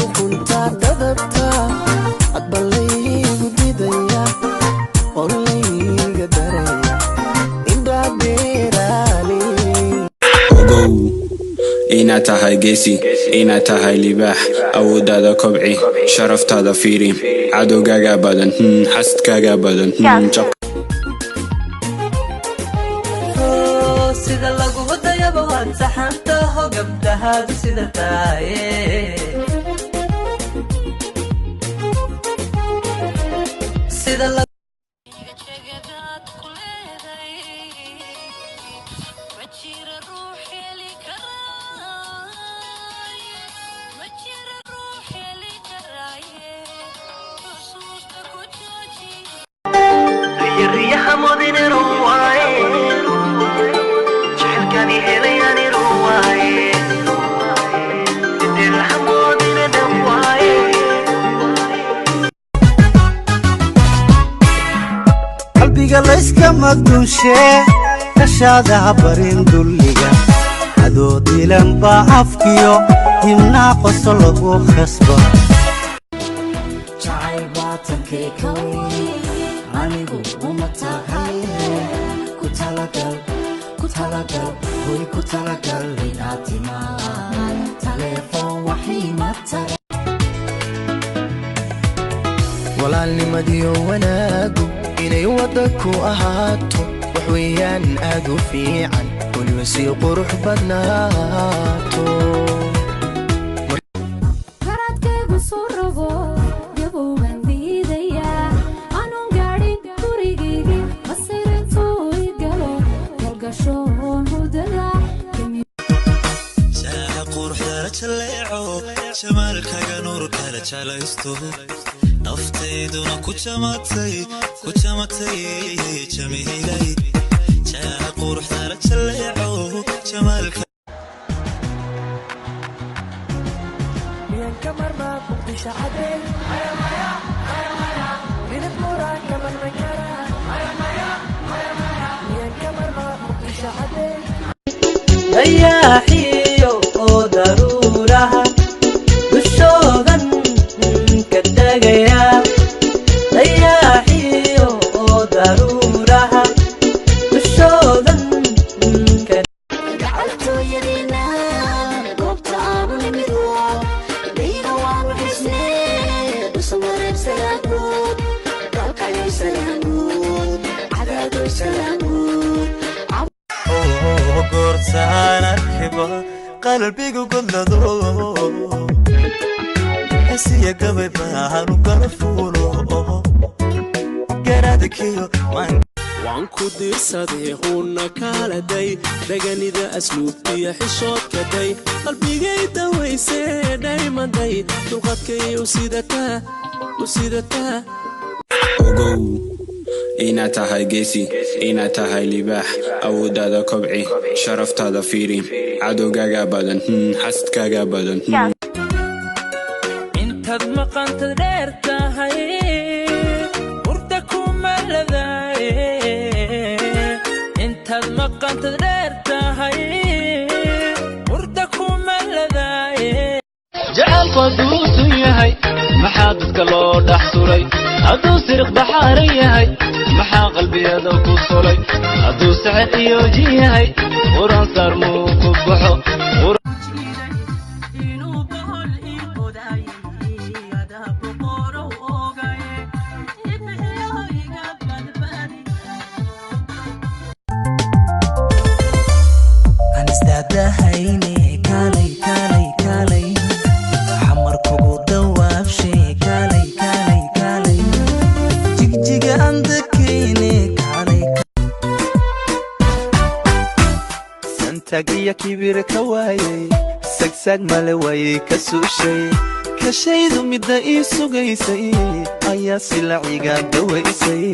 Ukunta dadabta adba laygu didaya oo layga daraya indhadeeraale. Ogow inaad tahay geesi, inaad tahay libaax. Awooddaada kobci, sharaftaada fiiri. Cadowgaaga badan, xasadkaaga badan, jab. Sida lagu dayaba waad saxantaho, gabdhahaadu sida taaye sida. Jagadaad ku leeday ma jira ruux heli karaay, ma jira ruux heli karaaye, xusuusta ku joojiye. Riyaha modinero waaye, jecelkani helayaniro waaye, dirha modine dhan waaye. Qalbiga layskama dunshee, kashaada ha barin dulliga adoo dilan baa afkiyo himnaa qoso lagu khasba. Jacayl baatankee ka weyn, anigu uma tahaye. Ku talagal, ku talagal, hoy ku talagal inaad timaan taleefon waxiima tara. Walaalnimadiyo wanaagu inay wadda ku ahaato wax weeyaan aad u fiican, weliba sii qurux badnaato. Garaadkaygu soo rogo gabowgan diidayaa anuun gaadhin gurigaygii, masirintuu i galo galgashoon hudada. Jaaha quruxdala jaleeco, jamaalkaga nuur kala jeclaysto, naftayduna ku jamatay, ku jamatay jamiilay. Jaaha quruxdala jaleeco, jamaalka. Miyaan ka marmaa Muqdisho cadey? Minad muraa ka marman karaa? Miyaan ka marmaa Muqdisho cadey? Dayaaxiyo oo daruuraha dushoodan ka tagaya, dayaaxiyo oo daruuraha dushoodan ka. Gacaltooyadiina goobta aanu nimid, dhayna waanu xisnee. Dhusamareeb salaamuud, galkayoy salaamuud, cadaadoy salaamuud. Goortaan arkiba qalbigu godlado, hesiya gabay baanu kala fuulo garaadkiyo. Waan ku diirsaday huuna kaaladay, dhaganida asluubtiyo xishoodkaday, qalbigay dawaysee dhaymaday, dulqadkay u sidataa, u sidataa. Ogow inaad tahay geesi, inaad tahay libaax. Awooddaada kobci, sharaftaada fiiri. Cadowgaaga badan, xasadkaaga badan. Intaad maqantad dheer tahay, hurda kuma ladaaye. Intaad maqantad dheer tahay, hurda kuma ladaaye. Jacaylku hadduu sun yahay, maxaa dadka loo dhex suray? Hadduu siriq baxaaran yahay, maxaa qalbiyada ku solay? Hadduu saxir iyo jin yahay, quraan saar muu ku baxo? Inuu bohol ii qodaayay adaa boqorow ogaye, ibixiyo iga badbaadi. Anistaadahayne, kaalay, kaalay, kaalay, Xamar kugu dawaabshe, kaalay, kaalay, kaalay, Jigjiga andakayne, kaalay. Santaag iyo kibir ka waayay, sagsaag male waayay, ka suushay kashaydu midda ii sugaysay ayaa silaciga dawaysay.